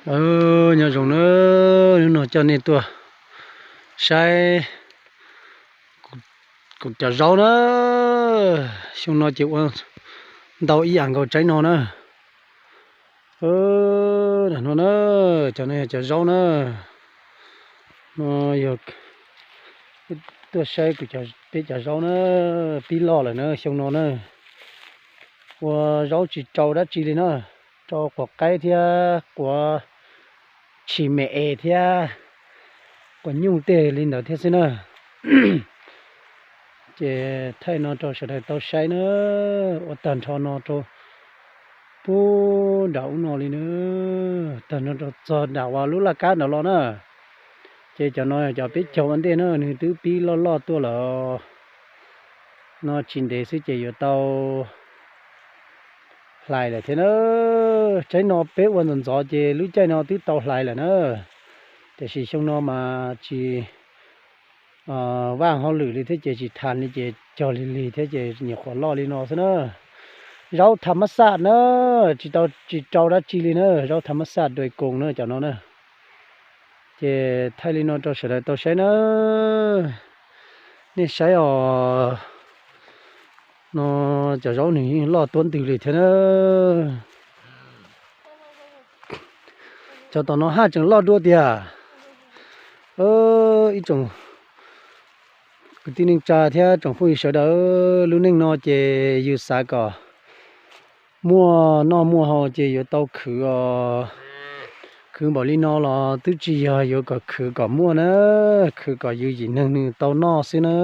Nyob zoo na, hnub no coj nej tuaj saib kuv cov zaub na. Xyoo no ces ua ntau ib yam nkaus tsaib no na. No na, cov no yog cov zaub na. No yog tuaj saib kuv, peb cov zaub na, pib loj lawm na xyoo no na. Ua zaub tsis rau dab tsi li na, rau quav qaib thiab quav tshis me es thiab quav nyuj tej li ntawd thiab xwb na. Ces thaij no rau sawv daws tau saib na, ua tag nrho no rau pub nram ub no li na, tag nrho rau txog nram uas lub laj kab ntawd los na. Ces cov no cov peb caug ua ntej na, nws twb pib loj loj tuaj lawm. No tsis ntev xwb ces yuav tau hlais lawm thiab na. Tsaib no peb ua ntxov ntxov ces lub caij no twb tau hlais lawm na. Tiam sis xyoo no mas tsis vaj hauj lwm li thiab ces tsis tas li ces cog lig lig thiab ces nyuam qhuav loj li no xwb na. Zaub tham mab xaj na, tsis tau tsis rau dab tsi li na, zaub tham mab xaj dua koos na cov no na. Ces thaij li no rau sawv daws tau saib na. Nej saib os, no cov zaub nws yeej loj tuab ntws li thiab na. Cov tom no haj tseem loj dua tiag. Ib tsoom kwv tij neej tsa thiab tsoom phooj ywg sawv daws, lub neej no ces yus xav kom muaj noj muaj haus ces yuav tau khwv os. Khwv npaum li no los twb tsis yog yuav kom khwv kom muaj na, khwv kom yus yim neeg nws tau noj xwb na.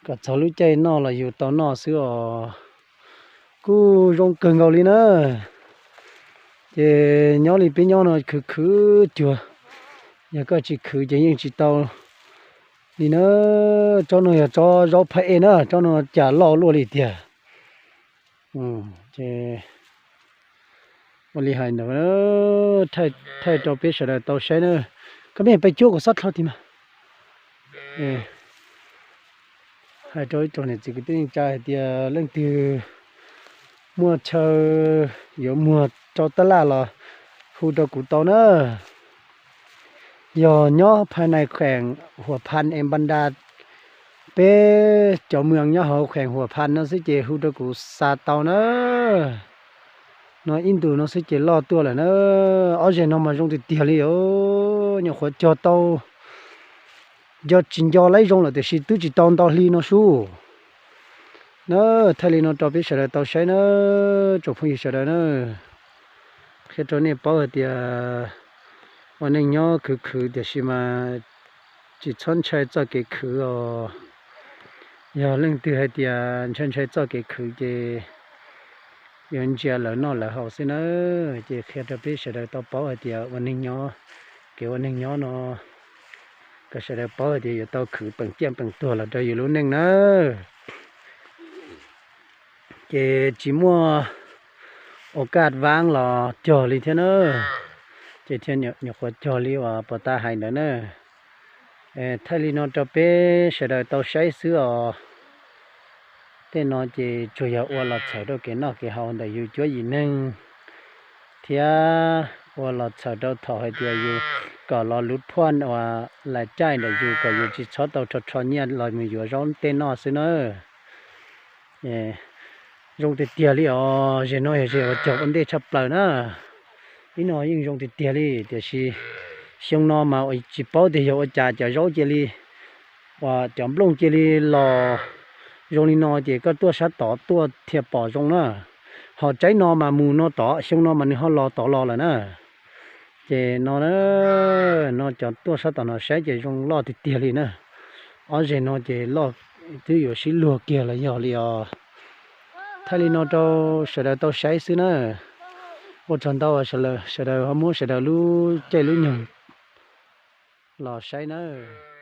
Kom txog lub caij noj los yus tau noj xwb os. Kuj zoo kawg nkaus li na. Ces nyob li peb nyob no khwv khwv cuag, yog koj tsis khwv ces yeej tsis tau li na. Tsob no yog tsob zaub phaj ej na, tsob no cas loj luaj li tiag. Ces ua li hais ntawd, thaij rau peb sawv daws tau saib na. Koj mej peb cuab kuv xob dlhau tim mas. Hais rau ib tsoom niam txiv kwv tij neej tsa hais tias leej twg muaj chaw yuav muag rau tab laj los hu rau kuv tau na. Yog nyob phaj nais kheem Huam Phas Es Npas Nras, peb cov mws nyob hauv kheem Huam Phas no xwb ces hu rau kuv xa tau na. No ib ntus no xwb ces loj tuaj lawm na. Ob zeg no mas zoo tiag tiag li os, nyuam qhuav cog tau, nco tsis nco laib zoo lawm tiam sis twb tsis tau ntau hli no sub. Na, thaij li no rau peb sawv daws tau saib na, tsoom phooj ywg sawv daws na. Qhia rau nej paub hais tias ua neej nyob khwv khwv tiam sis mas tsis txhob ntshai txoj kev khwv os. Yog leej twg hais tias ntshai ntshai txoj kev khwv ces yuav ntsia lawv noj lawv haus xwb na. Ces qhia rau peb sawv daws tau paub hais tias ua neej nyob, kev ua neej nyob no kom sawv daws paub hais tias yuav tau khwv peem ciaj peem tuag los rau yus lub neej na. Ces tsis muaj ua kaj vaab los cog li thiab na. Ces thiaj nyuam qhuav cog li uas puas tas hais ntawd na. Thaij li no rau peb sawv daws tau saib xwb os. Tej no ces tsuas yog ua los txhawm rau kev noj kev haus ntawm yus cuab yim neeg thiab ua los txhawm rau thaum hais tias yus kom los luv phuaj uas lam caij ntawm yus kom yus tsis txhob tau rho rho nyiaj los mus yuav zaub tej noj xwb na. Zoo tiag tiag li os, zeg no yog zeg uas cog ua ntej tshaj plaws na. Ib no yeej zoo tiag tiag li tiam sis xyoo no mas tsis paub tias yog ua cas cov zaub cia li, uas cov nplooj cia li los zoo li no ces koj tuaj sab tod tuaj thiaj pom zoo na. Ho tsaib no mas mus no tod, xyoo no mas nws ho los tod los lawm na. Ces no, no cov tuaj sab tom no saib ces zoo loj tiag tiag li na. Ob zeg no ces loj twb yuav sib luag kiag los yog li os. Thaij li no rau sawv daws tau saib xwb na. Ua tsaug ntau sawv daws ho muab sawv daws lub caij lub nyoog los saib nawb.